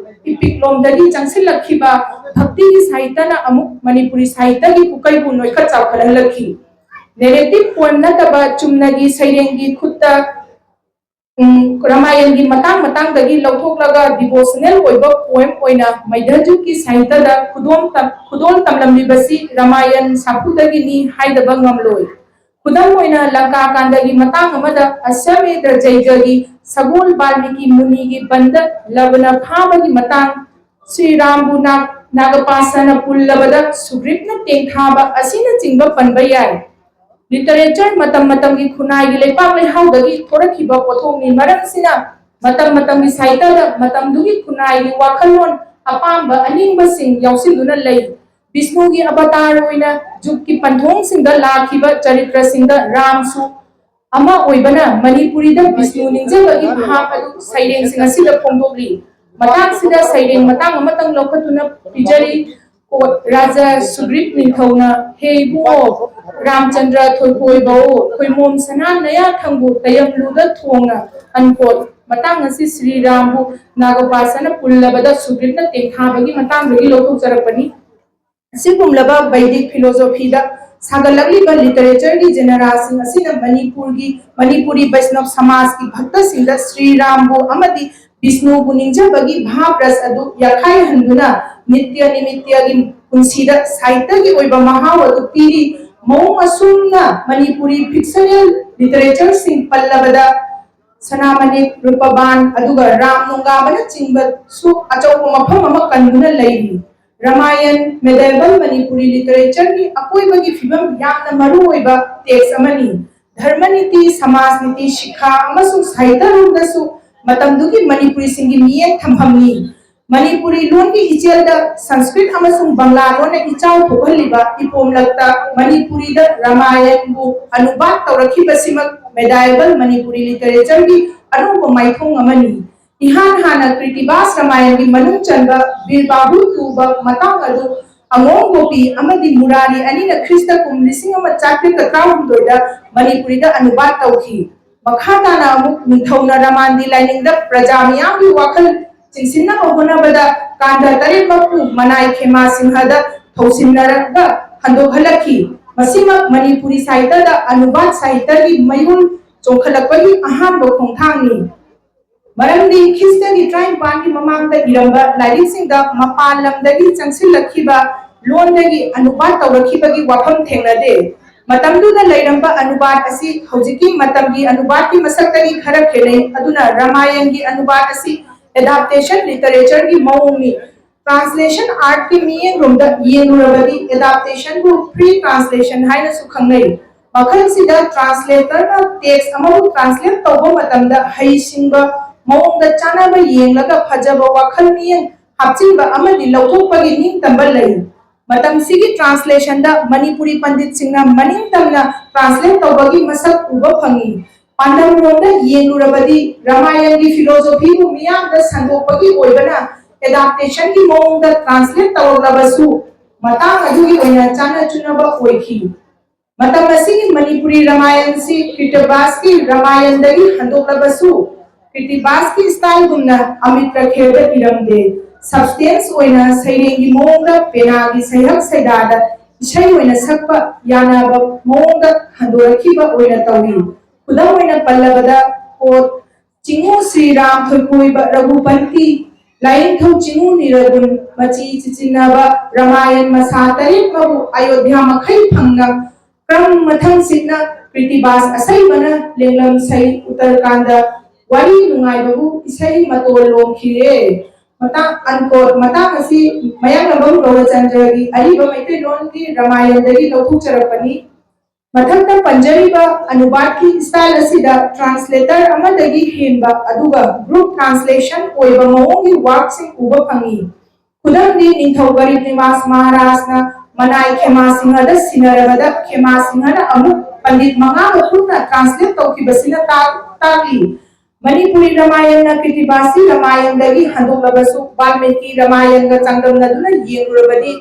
epic ꯂꯣꯝꯗꯒꯤ ꯆꯪꯁꯤꯜꯂꯛꯈꯤꯕ ꯚꯛꯇꯤꯒꯤ ꯁꯥꯍꯤꯇ꯭ꯌꯅ ꯑꯃꯨꯛ ꯃꯅꯤꯄꯨꯔꯤ ꯁꯥꯍꯤꯇ꯭ꯌꯒꯤ ꯄꯨꯀꯩꯕꯨ ꯅꯣꯏꯈꯠ ꯆꯥꯎꯈꯠꯍꯜꯂꯛꯈꯤ꯫ Narrative poem ꯅꯠꯇꯕ ꯆꯨꯝꯅꯒꯤ ꯁꯩꯔꯦꯡꯒꯤ ꯈꯨꯠꯇ, ꯎꯝ, ꯔꯥꯃꯥꯌꯟꯒꯤ ꯃꯇꯥꯡ ꯃꯇꯥꯡꯗꯒꯤ ꯂꯧꯊꯣꯛꯂꯒ devotional ꯑꯣꯏꯕ poem ꯑꯣꯏꯅ ꯃꯩꯙ꯭ꯔꯖꯨꯛꯀꯤ ꯁꯥꯍꯤꯇ꯭ꯌꯗ ꯈꯨꯗꯣꯜ ꯇꯝ-, ꯈꯨꯗꯣꯜ ꯇꯝꯂꯝꯂꯤꯕꯁꯤ ꯔꯥꯃꯥꯌꯟ ꯁꯥꯐꯨꯗꯒꯤꯅꯤ ꯍꯥꯏꯗꯕ ꯉꯝꯂꯣꯏ꯫ ꯈꯨꯗꯝ ꯑꯣꯏꯅ ꯂꯪꯀꯥ ꯀꯥꯟꯗꯒꯤ ꯃꯇꯥꯡ ꯑꯃꯗ ꯑꯁ꯭ꯋꯃꯦꯙ ꯌꯩꯒꯒꯤ ꯁꯒꯣꯜ ꯕꯥꯜꯃꯤꯀꯤ ꯃꯨꯅꯤꯒꯤ ꯕꯟꯗ ꯂꯕꯅ ꯐꯥꯕꯒꯤ ꯃꯇꯥꯡ, ꯁ꯭ꯔꯤꯔꯥꯝꯕꯨ ꯅꯥ-, ꯅꯥꯒꯄꯥꯁꯅ ꯄꯨꯜꯂꯕꯗ ꯁꯨꯒ꯭ꯔꯤꯞꯅ ꯇꯦꯡꯊꯥꯕ ꯑꯁꯤꯅꯆꯤꯡꯕ ꯄꯟꯕ ꯌꯥꯏ꯫ Literature ꯃꯇꯝ ꯃꯇꯝꯒꯤ ꯈꯨꯟꯅꯥꯏꯒꯤ ꯂꯩꯄꯥꯛ ꯂꯩꯍꯥꯎꯗꯒꯤ ꯊꯣꯔꯛꯈꯤꯕ ꯄꯣꯠꯊꯣꯛꯅꯤ꯫ ꯃꯔꯝ ꯑꯁꯤꯅ ꯃꯇꯝ ꯃꯇꯝꯒꯤ ꯁꯥꯍꯤꯇ꯭ꯌꯗ ꯃꯇꯝꯗꯨꯒꯤ ꯈꯨꯟꯅꯥꯏꯒꯤ ꯋꯥꯈꯜꯂꯣꯟ, ꯑꯄꯥꯝꯕ, ꯑꯅꯤꯡꯕꯁꯤꯡ ꯌꯥꯎꯁꯤꯟꯗꯨꯅ ꯂꯩ꯫ ꯕꯤꯁꯅꯨꯒꯤ ꯑꯕꯇꯥꯔ ꯑꯣꯏꯅ ꯖꯨꯒꯀꯤ ꯄꯟꯊꯣꯡꯁꯤꯡꯗ ꯂꯥꯛꯈꯤꯕ ꯆꯔꯤꯇ꯭ꯔꯁꯤꯡꯗ ꯔꯥꯝꯁꯨ ꯑꯃ ꯑꯣꯏꯕꯅ ꯃꯅꯤꯄꯨꯔꯤꯗ ꯕꯤꯁꯅꯨ ꯅꯤꯡꯖꯕꯒꯤ ꯚꯥꯕ ꯑꯗꯨ ꯁꯩꯔꯦꯡꯁꯤꯡ ꯑꯁꯤꯗ ꯐꯣꯡꯗꯣꯛꯂꯤ꯫ ꯃꯇꯥꯡꯁꯤꯗ ꯁꯩꯔꯦꯡ ꯃꯇꯥꯡ ꯑꯃꯇꯪ ꯂꯧꯈꯠꯇꯨꯅ ꯄꯤꯖꯔꯤ꯫ Quote, ꯔꯥꯖꯥ ꯁꯨꯒ꯭ꯔꯤꯞ ꯅꯤꯡꯊꯧꯅ, "ꯍꯦ ꯏꯕꯨꯡꯉꯣ ꯔꯥꯝꯆꯟꯗ꯭ꯔ ꯊꯣꯏꯊꯣꯏꯕꯧ, ꯈꯣꯏꯃꯣꯝ ꯁꯅꯥ ꯅꯌꯥ ꯊꯪꯒꯨ ꯇꯌꯝꯂꯨꯗ ꯊꯣꯡꯅ", unquote꯫ ꯃꯇꯥꯡ ꯑꯁꯤ ꯁ꯭ꯔꯤ ꯔꯥꯝꯕꯨ ꯅꯥꯒꯄꯥꯁꯅ ꯄꯨꯜꯂꯕꯗ ꯁꯨꯒ꯭ꯔꯤꯞꯅ ꯇꯦꯡꯊꯥꯕꯒꯤ ꯃꯇꯥꯡꯗꯒꯤ ꯂꯧꯊꯣꯛꯆꯔꯛꯄꯅꯤ꯫ ꯑꯁꯤꯒꯨꯝꯂꯕ ꯕꯩꯗꯤꯛ philosophy ꯗ ꯁꯥꯒꯠꯂꯛꯂꯤꯕ literature ꯒꯤ genre ꯁꯤꯡ ꯑꯁꯤꯅ ꯃꯅꯤꯄꯨꯔꯒꯤ, ꯃꯅꯤꯄꯨꯔꯤ ꯕꯩꯁꯅꯕ ꯁꯃꯥꯖꯀꯤ ꯚꯛꯇꯁꯤꯡꯗ ꯁ꯭ꯔꯤ ꯔꯥꯝꯕꯨ ꯑꯃꯗꯤ ꯕꯤꯁꯅꯨꯕꯨ ꯅꯤꯡꯖꯕꯒꯤ ꯚꯥꯕ ꯔꯁ ꯑꯗꯨ ꯌꯥꯈꯥꯏꯍꯟꯗꯨꯅ ꯅꯤꯇ꯭ꯌ ꯅꯤꯃꯤꯠꯇꯒꯤ ꯄꯨꯟꯁꯤꯗ ꯁꯥꯍꯤꯇ꯭ꯌꯒꯤ ꯑꯣꯏꯕ ꯃꯍꯥꯎ ꯑꯗꯨ ꯄꯤꯔꯤ꯫ ꯃꯑꯣꯡ ꯑꯁꯨꯝꯅ ꯃꯅꯤꯄꯨꯔꯤ fictional literatureꯁꯤꯡ ꯄꯜꯂꯕꯗ ꯁꯅꯥꯃꯅꯤꯛ, ꯔꯨꯄꯕꯥꯟ, ꯑꯗꯨꯒ ꯔꯥꯝ ꯅꯣꯡꯒꯥꯕꯅꯆꯤꯡꯕꯁꯨ ꯑꯆꯧꯕ ꯃꯐꯝ ꯑꯃ ꯀꯟꯗꯨꯅ ꯂꯩꯔꯤ꯫ ꯔꯥꯃꯥꯌꯟ, medieval ꯃꯅꯤꯄꯨꯔꯤ literatureꯒꯤ ꯑꯀꯣꯏꯕꯒꯤ ꯐꯤꯕꯝ ꯌꯥꯝꯅ ꯃꯔꯨ ꯑꯣꯏꯕ text ꯑꯃꯅꯤ꯫ ꯙꯔꯃꯅꯤꯇꯤ, ꯁꯃꯥꯖ ꯅꯤꯇꯤ, ꯁꯤꯈꯥ ꯑꯃꯁꯨꯡ ꯁꯥꯍꯤꯇ꯭ꯌꯔꯣꯝꯗꯁꯨ ꯃꯇꯝꯗꯨꯒꯤ ꯃꯅꯤꯄꯨꯔꯤꯁꯤꯡꯒꯤ ꯃꯤꯠꯌꯦꯡ ꯊꯝꯐꯝꯅꯤ꯫ ꯃꯅꯤꯄꯨꯔꯤ ꯂꯣꯟꯒꯤ ꯏꯆꯦꯜꯗ ꯁꯪꯁꯀ꯭ꯔꯤꯠ ꯑꯃꯁꯨꯡ ꯕꯪꯂꯥ ꯂꯣꯟꯅ ꯏꯆꯥꯎ ꯊꯣꯛꯍꯜꯂꯤꯕ ꯏꯄꯣꯝꯂꯛꯇ ꯃꯅꯤꯄꯨꯔꯤꯗ ꯔꯥꯃꯥꯌꯟꯕꯨ ꯑꯅꯨꯕꯥꯗ ꯇꯧꯔꯛꯈꯤꯕꯁꯤꯃꯛ medieval ꯃꯅꯤꯄꯨꯔꯤ literatureꯒꯤ ꯑꯅꯧꯕ ꯃꯥꯏꯊꯣꯡ ꯑꯃꯅꯤ꯫ ꯏꯍꯥꯟ ꯍꯥꯟꯅ ꯀ꯭ꯔꯤꯇꯤꯕꯥꯁ ꯔꯥꯃꯥꯌꯟꯒꯤ ꯃꯅꯨꯡ ꯆꯟꯕ ꯕꯤꯔꯕꯥꯍꯨ ꯇꯨꯕ ꯃꯇꯥꯡ ꯑꯗꯨ ꯑꯉꯣꯝ ꯒꯣꯄꯤ ꯑꯃꯗꯤ ꯃꯨꯔꯥꯔꯤ ꯑꯅꯤꯅ ꯈ꯭ꯔꯤꯁꯇ ꯀꯨꯝ ꯂꯤꯁꯤꯡ ꯑꯃ ꯆꯥꯇ꯭ꯔꯦꯠꯀ ꯇꯔꯥꯍꯨꯝꯗꯣꯏꯗ ꯃꯅꯤꯄꯨꯔꯤꯗ ꯑꯅꯨꯕꯥꯗ ꯇꯧꯈꯤ꯫ ꯃꯈꯥ ꯇꯥꯅ ꯑꯃꯨꯛ ꯅꯤꯡꯊꯧꯅ ꯔꯥꯃꯥꯟꯗꯤ ꯂꯥꯏꯅꯤꯡꯗ ꯄ꯭ꯔꯖꯥ ꯃꯤꯌꯥꯝꯒꯤ ꯋꯥꯈꯜ ꯆꯤꯡꯁꯤꯟꯅꯕ ꯍꯣꯠꯅꯕꯗ ꯀꯥꯟꯗ ꯇꯔꯦꯠꯃꯛꯄꯨ ꯃꯅꯥꯏ ꯈꯦꯃꯥ ꯁꯤꯡꯍꯗ ꯊꯧꯁꯤꯟꯅꯔꯒ ꯍꯟꯗꯣꯛꯍꯜꯂꯛꯈꯤ꯫ ꯃꯁꯤꯃꯛ ꯃꯅꯤꯄꯨꯔꯤ ꯁꯥꯍꯤꯇ꯭ꯌꯗ ꯑꯅꯨꯕꯥꯗ ꯁꯥꯍꯤꯇ꯭ꯌꯒꯤ ꯃꯌꯣꯜ ꯆꯣꯡꯈꯠꯂꯛꯄꯒꯤ ꯑꯍꯥꯟꯕ ꯈꯣꯡꯊꯥꯡꯅꯤ꯫ ꯃꯔꯝꯗꯤ ꯈ꯭ꯔꯤꯁꯇꯒꯤ ꯇꯔꯥꯅꯤꯄꯥꯟꯒꯤ ꯃꯃꯥꯡꯗ ꯏꯔꯝꯕ ꯂꯥꯏꯔꯤꯛꯁꯤꯡꯗ ꯃꯄꯥꯟ ꯂꯝꯗꯒꯤ ꯆꯪꯁꯤꯜꯂꯛꯈꯤꯕ ꯂꯣꯟꯗꯒꯤ ꯑꯅꯨꯕꯥꯗ ꯇꯧꯔꯛꯈꯤꯕꯒꯤ ꯋꯥꯐꯝ ꯊꯦꯡꯅꯗꯦ꯫ ꯃꯇꯝꯗꯨꯗ ꯂꯩꯔꯝꯕ ꯑꯅꯨꯕꯥꯗ ꯑꯁꯤ ꯍꯧꯖꯤꯛꯀꯤ ꯃꯇꯝꯒꯤ ꯑꯅꯨꯕꯥꯗꯀꯤ ꯃꯁꯛꯇꯒꯤ ꯈꯔ ꯈꯦꯠꯅꯩ꯫ ꯑꯗꯨꯅ ꯔꯥꯃꯥꯌꯟꯒꯤ ꯑꯅꯨꯕꯥꯗ ꯑꯁꯤ adaptation literatureꯒꯤ ꯃꯑꯣꯡꯅꯤ꯫ Translation artꯀꯤ ꯃꯤꯠꯌꯦꯡꯂꯣꯝꯗ ꯌꯦꯡꯂꯨꯔꯕꯗꯤ adaptationꯕꯨ free translation ꯍꯥꯏꯅꯁꯨ ꯈꯪꯅꯩ꯫ ꯃꯈꯜꯁꯤꯗ translatorꯅ text ꯑꯃꯕꯨ translate ꯇꯧꯕ ꯃꯇꯝꯗ ꯍꯩꯁꯤꯡꯕ ꯃꯑꯣꯡꯗ ꯆꯥꯅꯕ ꯌꯦꯡꯂꯒ ꯐꯖꯕ ꯋꯥꯈꯜ ꯃꯤꯠꯌꯦꯡ ꯍꯥꯞꯆꯤꯟꯕ ꯑꯃꯗꯤ ꯂꯧꯊꯣꯛꯄꯒꯤ ꯅꯤꯡꯇꯝꯕ ꯂꯩ꯫ ꯃꯇꯝꯁꯤꯒꯤ translationꯗ ꯃꯅꯤꯄꯨꯔꯤ ꯄꯟꯗꯤꯠꯁꯤꯡꯅ ꯃꯅꯤꯡ ꯇꯝꯅ translate ꯇꯧꯕꯒꯤ ꯃꯁꯛ ꯎꯕ ꯐꯪꯏ꯫ ꯄꯥꯟꯗꯝꯔꯣꯝꯗ ꯌꯦꯡꯂꯨꯔꯕꯗꯤ ꯔꯥꯃꯥꯌꯟꯒꯤ philosophyꯕꯨ ꯃꯤꯌꯥꯝꯗ ꯁꯟꯗꯣꯛꯄꯒꯤ ꯑꯣꯏꯕꯅ adaptationꯒꯤ ꯃꯑꯣꯡꯗ translate ꯇꯧꯔꯛꯂꯕꯁꯨ ꯃꯇꯥꯡ ꯑꯗꯨꯒꯤ ꯑꯣꯏꯅ ꯆꯥꯟꯅ ꯆꯨꯅꯕ ꯑꯣꯏꯈꯤ꯫ ꯃꯇꯝ ꯑꯁꯤꯒꯤ ꯃꯅꯤꯄꯨꯔꯤ ꯔꯥꯃꯥꯌꯟꯁꯤ ꯀ꯭ꯔꯤꯇꯤꯕꯥꯁꯀꯤ ꯔꯥꯃꯥꯌꯟꯗꯒꯤ ꯍꯟꯗꯣꯛꯂꯕꯁꯨ ꯀ꯭ꯔꯤꯇꯤꯕꯥꯁꯀꯤ styleꯒꯨꯝꯅ ꯑꯃꯤꯇ꯭ꯔꯈꯦꯜꯗ ꯏꯔꯝꯗꯦ꯫ Substance ꯑꯣꯏꯅ ꯁꯩꯔꯦꯡꯒꯤ ꯃꯑꯣꯡꯗ ꯄꯦꯅꯥꯒꯤ ꯁꯩꯍꯛ ꯁꯩꯗꯥꯗ ꯏꯁꯩ ꯑꯣꯏꯅ ꯁꯛꯄ ꯌꯥꯅꯕ ꯃꯑꯣꯡꯗ ꯍꯟꯗꯣꯔꯛꯈꯤꯕ ꯑꯣꯏꯅ ꯇꯧꯏ꯫ ꯈꯨꯗꯝ ꯑꯣꯏꯅ ꯄꯜꯂꯕꯗ ꯀꯣꯠ ꯆꯤꯡꯉꯨ ꯁ꯭ꯔꯤꯔꯥꯝ, ꯊꯣꯏꯀꯣꯏꯕ ꯔꯘꯨꯄꯟꯇꯤ, ꯂꯥꯏꯌꯦꯡꯊꯧ ꯆꯤꯡꯉꯨ ꯅꯤꯔꯒꯨꯟ, ꯃꯆꯤ ꯆꯤꯆꯤꯟꯅꯕ ꯔꯥꯃꯥꯌꯟ ꯃꯁꯥ ꯇꯔꯦꯠꯃꯛꯄꯨ ꯑꯌꯣꯙ꯭ꯌꯥ ꯃꯈꯩ ꯐꯪꯅ ꯀ꯭ꯔꯝ ꯃꯊꯪ ꯁꯤꯠꯅ ꯀ꯭ꯔꯤꯇꯤꯕꯥꯁ ꯑꯁꯩꯕꯅ ꯂꯦꯡꯂꯝ ꯁꯩ ꯎꯠꯇꯔꯀꯥꯟꯗ ꯋꯥꯔꯤ ꯅꯨꯡꯉꯥꯏꯕꯕꯨ ꯏꯁꯩ ꯃꯇꯣꯜ ꯂꯣꯝꯈꯤꯔꯦ꯫ ꯃꯇꯥꯡ, unquote, ꯃꯇꯥꯡ ꯑꯁꯤ ꯃꯌꯥꯡꯂꯝꯕꯝ ꯒꯧꯔꯆꯟꯗ꯭ꯔꯒꯤ ꯑꯔꯤꯕ ꯃꯩꯇꯩꯂꯣꯟꯒꯤ ꯔꯥꯃꯥꯌꯟꯗꯒꯤ ꯂꯧꯊꯣꯛꯆꯔꯛꯄꯅꯤ꯫ ꯃꯊꯛꯇ ꯄꯟꯖꯔꯤꯕ ꯑꯅꯨꯕꯥꯗꯀꯤ style ꯑꯁꯤꯗ translator ꯑꯃꯗꯒꯤ ꯍꯦꯟꯕ ꯑꯗꯨꯒ group translation ꯑꯣꯏꯕ ꯃꯑꯣꯡꯒꯤ workꯁꯤꯡ ꯎꯕ ꯐꯪꯏ꯫ ꯈꯨꯗꯝꯗꯤ, ꯅꯤꯡꯊꯧ ꯒꯔꯤꯕ ꯅꯤꯋꯥꯁ ꯃꯍꯥꯔꯥꯖꯅ ꯃꯅꯥꯏ ꯈꯦꯃꯥ ꯁꯤꯡꯍꯗ ꯁꯤꯟꯅꯔꯕꯗ ꯈꯦꯃꯥ ꯁꯤꯡꯍꯅ ꯑꯃꯨꯛ ꯄꯟꯗꯤꯠ ꯃꯉꯥꯒ ꯄꯨꯟꯅ translate ꯇꯧꯈꯤꯕꯁꯤꯅ ꯇꯥꯛ-, ꯇꯥꯛꯂꯤ꯫ ꯃꯅꯤꯄꯨꯔꯤ ꯔꯥꯃꯥꯌꯟꯅ ꯀ꯭ꯔꯤꯇꯤꯕꯥꯁꯤ ꯔꯥꯃꯥꯌꯟꯗꯒꯤ ꯍꯟꯗꯣꯛꯂꯕꯁꯨ ꯕꯥꯜꯃꯤꯀꯤ ꯔꯥꯃꯥꯌꯟꯒ ꯆꯥꯡꯗꯝꯅꯗꯨꯅ ꯌꯦꯡꯂꯨꯔꯕꯗꯤ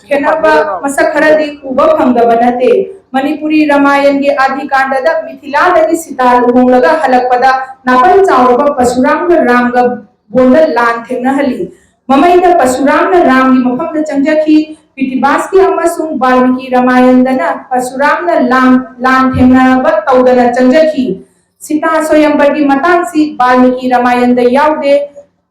ꯈꯦꯠꯅꯕ ꯃꯁꯛ ꯈꯔꯗꯤ ꯎꯕ ꯐꯪꯗꯕ ꯅꯠꯇꯦ꯫ ꯃꯅꯤꯄꯨꯔꯤ ꯔꯥꯃꯥꯌꯟꯒꯤ ꯑꯥꯗꯤ ꯀꯥꯟꯗꯗ ꯃꯤꯊꯤꯂꯥꯗꯒꯤ ꯁꯤꯇꯥ ꯂꯨꯍꯣꯡꯂꯒ ꯍꯜꯂꯛꯄꯗ ꯅꯥꯄꯜ ꯆꯥꯎꯔꯕ ꯄꯁꯨꯔꯥꯝꯒ ꯔꯥꯝꯒ ꯕꯣꯟꯗ ꯂꯥꯟ ꯊꯦꯡꯅꯍꯜꯂꯤ꯫ ꯃꯃꯩꯗ ꯄꯁꯨꯔꯥꯝꯅ ꯔꯥꯝꯒꯤ ꯃꯐꯝꯗ ꯆꯪꯖꯈꯤ꯫ ꯀ꯭ꯔꯤꯇꯤꯕꯥꯁꯀꯤ ꯑꯃꯁꯨꯡ ꯕꯥꯜꯃꯤꯀꯤ ꯔꯥꯃꯥꯌꯟꯗꯅ ꯄꯁꯨꯔꯥꯝꯅ ꯂꯥꯟ, ꯂꯥꯟ ꯊꯦꯡꯅꯕ ꯇꯧꯗꯅ ꯆꯪꯖꯈꯤ꯫ ꯁꯤꯇꯥ ꯁꯣꯌꯝꯕꯔꯒꯤ ꯃꯇꯥꯡꯁꯤ ꯕꯥꯜꯃꯤꯀꯤ ꯔꯥꯃꯥꯌꯟꯗ ꯌꯥꯎꯗꯦ꯫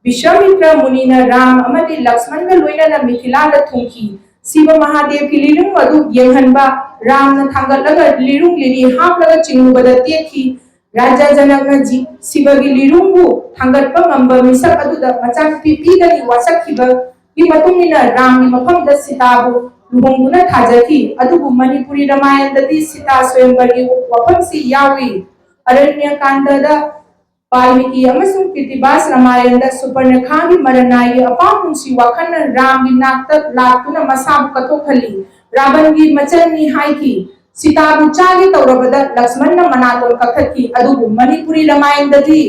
ꯕꯤꯁ꯭ꯋꯥꯃꯤꯇ꯭ꯔ ꯃꯨꯅꯤꯅ ꯔꯥꯝ ꯑꯃꯗꯤ ꯂꯛꯁꯃꯟꯒ ꯂꯣꯏꯅꯅ ꯃꯤꯊꯤꯂꯥꯗ ꯊꯨꯡꯈꯤ꯫ ꯁꯤꯕ ꯃꯍꯥꯗꯦꯕꯀꯤ ꯂꯤꯔꯨꯡ ꯑꯗꯨ ꯌꯦꯡꯍꯟꯕ ꯔꯥꯝꯅ ꯊꯥꯡꯒꯠꯂꯒ ꯂꯤꯔꯨꯡ ꯂꯤꯔꯤ ꯍꯥꯞꯂꯒ ꯆꯤꯡꯂꯨꯕꯗ ꯇꯦꯛꯈꯤ꯫ ꯔꯥꯖꯥ ꯖꯅꯛꯅ ꯖꯤ-, ꯁꯤꯕꯒꯤ ꯂꯤꯔꯨꯡꯕꯨ ꯊꯥꯡꯒꯠꯄ ꯉꯝꯕ ꯃꯤꯁꯛ ꯑꯗꯨꯗ ꯃꯆꯥꯅꯨꯄꯤ ꯄꯤꯒꯅꯤ ꯋꯥꯁꯛꯈꯤꯕꯒꯤ ꯃꯇꯨꯡ ꯏꯟꯅ ꯔꯥꯝꯒꯤ ꯃꯐꯝꯗ ꯁꯤꯇꯥꯕꯨ ꯂꯨꯍꯣꯡꯗꯨꯅ ꯊꯥꯖꯈꯤ꯫ ꯑꯗꯨꯕꯨ ꯃꯅꯤꯄꯨꯔꯤ ꯔꯥꯃꯥꯌꯟꯗꯗꯤ ꯁꯤꯇꯥ ꯁ꯭ꯋꯌꯝꯕꯔꯒꯤ ꯋꯥꯐꯝꯁꯤ ꯌꯥꯎꯏ꯫ ꯑꯔꯅ꯭ꯌꯀꯥꯟꯗꯗ ꯕꯥꯜꯃꯤꯀꯤ ꯑꯃꯁꯨꯡ ꯀ꯭ꯔꯤꯇꯤꯕꯥꯁ ꯔꯥꯃꯥꯌꯟꯗ ꯁꯨꯄꯔꯅꯈꯥꯒꯤ ꯃꯔꯅꯥꯏꯒꯤ ꯑꯄꯥꯝ ꯄꯨꯟꯁꯤ ꯋꯥꯈꯜꯅ ꯔꯥꯝꯒꯤ ꯅꯥꯛꯇ ꯂꯥꯛꯇꯨꯅ ꯃꯁꯥꯕꯨ ꯀꯠꯊꯣꯛꯍꯜꯂꯤ꯫ ꯔꯥꯕꯟꯒꯤ ꯃꯆꯟꯅꯤ ꯍꯥꯏꯈꯤ꯫ ꯁꯤꯇꯥꯕꯨ ꯆꯥꯒꯦ ꯇꯧꯔꯕꯗ ꯂꯛꯁꯃꯟꯅ ꯃꯅꯥꯇꯣꯟ ꯀꯛꯊꯠꯈꯤ꯫ ꯑꯗꯨꯕꯨ ꯃꯅꯤꯄꯨꯔꯤ ꯔꯥꯃꯥꯌꯟꯗꯗꯤ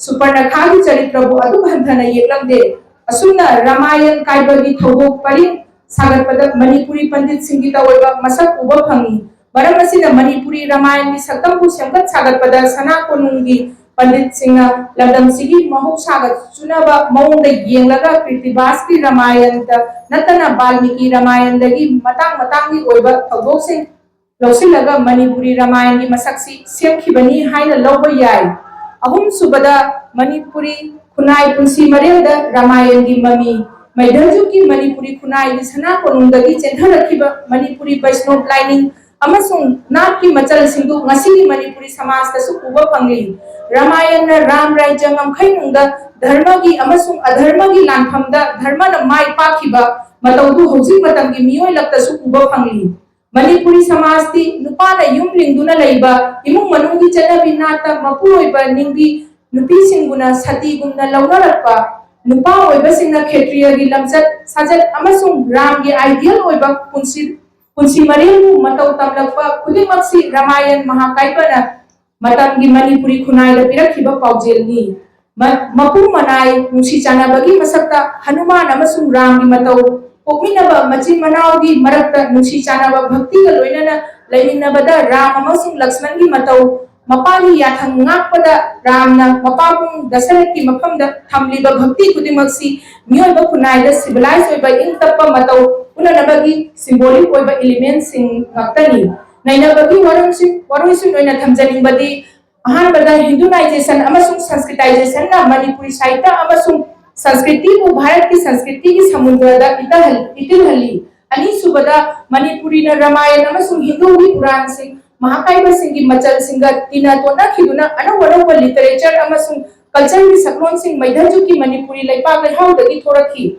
ꯁꯨꯄꯔꯅꯈꯥꯒꯤ ꯆꯔꯤꯇ꯭ꯔꯕꯨ ꯑꯗꯨꯛ ꯍꯟꯊꯅ ꯌꯦꯛꯂꯝꯗꯦ꯫ ꯑꯁꯨꯝꯅ ꯔꯥꯃꯥꯌꯟ ꯀꯥꯏꯕꯒꯤ ꯊꯧꯗꯣꯛ ꯄꯔꯤꯡ ꯁꯥꯒꯠꯄꯗ ꯃꯅꯤꯄꯨꯔꯤ ꯄꯟꯗꯤꯠꯁꯤꯡꯒꯤ ꯇꯑꯣꯏꯕ ꯃꯁꯛ ꯎꯕ ꯐꯪꯏ꯫ ꯃꯔꯝ ꯑꯁꯤꯅ ꯃꯅꯤꯄꯨꯔꯤ ꯔꯥꯃꯥꯌꯟꯒꯤ ꯁꯛꯇꯝꯕꯨ ꯁꯦꯝꯒꯠ ꯁꯥꯒꯠꯄꯗ ꯁꯅꯥ ꯀꯣꯅꯨꯡꯒꯤ ꯄꯟꯗꯤꯠꯁꯤꯡꯅ ꯂꯝꯗꯝꯁꯤꯒꯤ ꯃꯍꯧꯁꯥꯒ ꯆꯨꯅꯕ ꯃꯑꯣꯡꯗ ꯌꯦꯡꯂꯒ ꯀ꯭ꯔꯤꯇꯤꯕꯥꯁꯀꯤ ꯔꯥꯃꯥꯌꯟꯗ ꯅꯠꯇꯅ ꯕꯥꯜꯃꯤꯀꯤ ꯔꯥꯃꯥꯌꯟꯗꯒꯤ ꯃꯇꯥꯡ ꯃꯇꯥꯡꯒꯤ ꯑꯣꯏꯕ ꯊꯧꯗꯣꯛꯁꯤꯡ ꯂꯧꯁꯤꯜꯂꯒ ꯃꯅꯤꯄꯨꯔꯤ ꯔꯥꯃꯥꯌꯟꯒꯤ ꯃꯁꯛꯁꯤ ꯁꯦꯝꯈꯤꯕꯅꯤ ꯍꯥꯏꯅ ꯂꯧꯕ ꯌꯥꯏ꯫ ꯑꯍꯨꯝꯁꯨꯕꯗ, ꯃꯅꯤꯄꯨꯔꯤ ꯈꯨꯟꯅꯥꯏ ꯄꯨꯟꯁꯤ ꯃꯔꯦꯜꯗ ꯔꯥꯃꯥꯌꯟꯒꯤ ꯃꯃꯤ, ꯃꯩꯙ꯭ꯔꯖꯨꯒꯤ ꯃꯅꯤꯄꯨꯔꯤ ꯈꯨꯟꯅꯥꯏꯒꯤ ꯁꯅꯥ ꯀꯣꯅꯨꯡꯗꯒꯤ ꯆꯦꯟꯊꯔꯛꯈꯤꯕ ꯃꯅꯤꯄꯨꯔꯤ ꯕꯩꯁꯅꯣꯞ ꯂꯥꯏꯅꯤꯡ ꯑꯃꯁꯨꯡ ꯅꯥꯠꯀꯤ ꯃꯆꯜꯁꯤꯡꯗꯨ ꯉꯁꯤꯒꯤ ꯃꯅꯤꯄꯨꯔꯤ ꯁꯃꯥꯖꯇꯁꯨ ꯎꯕ ꯐꯪꯂꯤ꯫ ꯔꯥꯃꯥꯌꯟꯅ ꯔꯥꯝ ꯔꯥꯖ꯭ꯌ ꯉꯝꯈꯩꯅꯨꯡꯗ ꯙꯔꯃꯒꯤ ꯑꯃꯁꯨꯡ ꯑꯙꯔꯃꯒꯤ ꯂꯥꯟꯐꯝꯗ ꯙꯔꯃꯅ ꯃꯥꯏ ꯄꯥꯛꯈꯤꯕ ꯃꯇꯧꯗꯨ ꯍꯧꯖꯤꯛ ꯃꯇꯝꯒꯤ ꯃꯤꯑꯣꯏ ꯂꯛꯇꯁꯨ ꯎꯕ ꯐꯪꯂꯤ꯫ ꯃꯅꯤꯄꯨꯔꯤ ꯁꯃꯥꯖꯇꯤ ꯅꯨꯄꯥꯅ ꯌꯨꯝ ꯂꯤꯡꯗꯨꯅ ꯂꯩꯕ, ꯏꯃꯨꯡ ꯃꯅꯨꯡꯒꯤ ꯆꯠꯅꯕꯤ ꯅꯥꯠꯇ ꯃꯄꯨꯔꯣꯏꯕ ꯅꯤꯡꯕꯤ, ꯅꯨꯄꯤꯁꯤꯡꯕꯨꯅ ꯁꯇꯤꯒꯨꯝꯅ ꯂꯧꯅꯔꯛꯄ, ꯅꯨꯄꯥ ꯑꯣꯏꯕꯁꯤꯡꯅ ꯈꯦꯇ꯭ꯔꯤꯌꯒꯤ ꯂꯝꯆꯠ ꯁꯥꯖꯠ ꯑꯃꯁꯨꯡ ꯔꯥꯝꯒꯤ ideal ꯑꯣꯏꯕ ꯄꯨꯟꯁꯤ, ꯄꯨꯟꯁꯤ ꯃꯔꯦꯜꯕꯨ ꯃꯇꯧ ꯇꯝꯂꯛꯄ ꯈꯨꯗꯤꯡꯃꯛꯁꯤ ꯔꯥꯃꯥꯌꯟ ꯃꯍꯥꯀꯥꯕ꯭ꯌꯅ ꯃꯇꯝꯒꯤ ꯃꯅꯤꯄꯨꯔꯤ ꯈꯨꯟꯅꯥꯏꯗ ꯄꯤꯔꯛꯈꯤꯕ ꯄꯥꯎꯖꯦꯜꯅꯤ꯫ ꯃ-, ꯃꯄꯨ ꯃꯅꯥꯏ ꯅꯨꯡꯁꯤ ꯆꯥꯟꯅꯕꯒꯤ ꯃꯁꯛꯇ ꯍꯅꯨꯃꯥꯟ ꯑꯃꯁꯨꯡ ꯔꯥꯝꯒꯤ ꯃꯇꯧ, ꯄꯣꯛꯃꯤꯟꯅꯕ ꯃꯆꯤꯟ ꯃꯅꯥꯎꯒꯤ ꯃꯔꯛꯇ ꯅꯨꯡꯁꯤ ꯆꯥꯟꯅꯕ ꯚꯛꯇꯤꯒ ꯂꯣꯏꯅꯅ ꯂꯩꯃꯤꯟꯅꯕꯗ ꯔꯥꯝ ꯑꯃꯁꯨꯡ ꯂꯛꯁꯃꯟꯒꯤ ꯃꯇꯧ, ꯃꯄꯥꯒꯤ ꯌꯥꯊꯪ ꯉꯥꯛꯄꯗ ꯔꯥꯝꯅ ꯃꯄꯥꯕꯨꯡ ꯗꯁꯔꯊꯀꯤ ꯃꯐꯝꯗ ꯊꯝꯂꯤꯕ ꯚꯛꯇꯤ ꯈꯨꯗꯤꯡꯃꯛꯁꯤ ꯃꯤꯑꯣꯏꯕ ꯈꯨꯟꯅꯥꯏꯗ civilized ꯑꯣꯏꯕ ꯏꯪ ꯇꯞꯄ ꯃꯇꯧ ꯎꯠꯅꯅꯕꯒꯤ symbolic ꯑꯣꯏꯕ elementꯁꯤꯡ ꯉꯥꯛꯇꯅꯤ꯫ ꯅꯩꯅꯕꯒꯤ ꯋꯥꯔꯣꯏꯁꯤꯟ, ꯋꯥꯔꯣꯏꯁꯤꯟ ꯑꯣꯏꯅ ꯊꯝꯖꯅꯤꯡꯕꯗꯤ, ꯑꯍꯥꯟꯕꯗ, Hinduization ꯑꯃꯁꯨꯡ Sanskritization ꯅ ꯃꯅꯤꯄꯨꯔꯤ ꯁꯥꯍꯤꯇ꯭ꯌ ꯑꯃꯁꯨꯡ ꯁꯪꯁꯀ꯭ꯔꯤꯇꯤꯕꯨ ꯚꯥꯔꯠꯀꯤ ꯁꯪꯁꯀ꯭ꯔꯤꯇꯤꯒꯤ ꯁꯃꯨꯗ꯭ꯔꯗ ꯏꯇꯍꯜ-, ꯏꯇꯤꯜꯍꯜꯂꯤ꯫ ꯑꯅꯤꯁꯨꯕꯗ, ꯃꯅꯤꯄꯨꯔꯤꯅ ꯔꯥꯃꯥꯌꯟ ꯑꯃꯁꯨꯡ ꯍꯤꯟꯗꯨꯒꯤ ꯄꯨꯔꯥꯟꯁꯤꯡ, ꯃꯍꯥꯀꯥꯕ꯭ꯌꯁꯤꯡꯒꯤ ꯃꯆꯜꯁꯤꯡꯒ ꯇꯤꯟꯅ ꯇꯣꯠꯅꯈꯤꯗꯨꯅ ꯑꯅꯧ ꯑꯅꯧꯕ literature ꯑꯃꯁꯨꯡ cultureꯒꯤ ꯁꯛꯂꯣꯟꯁꯤꯡ ꯃꯩꯙ꯭ꯔꯖꯨꯒꯤ ꯃꯅꯤꯄꯨꯔꯤ ꯂꯩꯄꯥꯛ ꯂꯩꯍꯥꯎꯗꯒꯤ ꯊꯣꯔꯛꯈꯤ꯫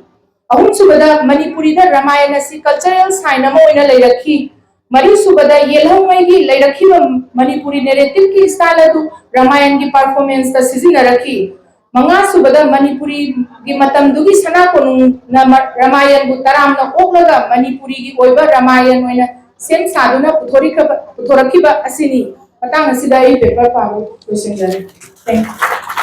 ꯑꯍꯨꯝꯁꯨꯕꯗ, ꯃꯅꯤꯄꯨꯔꯤꯗ ꯔꯥꯃꯥꯌꯟ ꯑꯁꯤ cultural sign ꯑꯃ ꯑꯣꯏꯅ ꯂꯩꯔꯛꯈꯤ꯫ ꯃꯔꯤꯁꯨꯕꯗ, ꯌꯦꯜꯍꯧꯉꯩꯒꯤ ꯂꯩꯔꯛꯈꯤꯕ ꯃꯅꯤꯄꯨꯔꯤ narrativeꯀꯤ style ꯑꯗꯨ ꯔꯥꯃꯥꯌꯟꯒꯤ performanceꯇ ꯁꯤꯖꯤꯟꯅꯔꯛꯈꯤ꯫ ꯃꯉꯥꯁꯨꯕꯗ, ꯃꯅꯤꯄꯨꯔꯤꯒꯤ ꯃꯇꯝꯗꯨꯒꯤ ꯁꯅꯥ ꯀꯣꯅꯨꯡꯅ ꯃ-, ꯔꯥꯃꯥꯌꯟꯕꯨ ꯇꯔꯥꯝꯅ ꯑꯣꯛꯂꯒ ꯃꯅꯤꯄꯨꯔꯤꯒꯤ ꯑꯣꯏꯕ ꯔꯥꯃꯥꯌꯟ ꯑꯣꯏꯅ ꯁꯦꯝ ꯁꯥꯗꯨꯅ ꯄꯨꯊꯣꯔꯛꯈꯕ-, ꯄꯨꯊꯣꯔꯛꯈꯤꯕ ꯑꯁꯤꯅꯤ꯫ ꯃꯇꯥꯡ ꯑꯁꯤꯗ ꯑꯩ paper ꯄꯥꯕ ꯂꯣꯏꯁꯤꯟꯖꯔꯦ꯫ Thank you꯫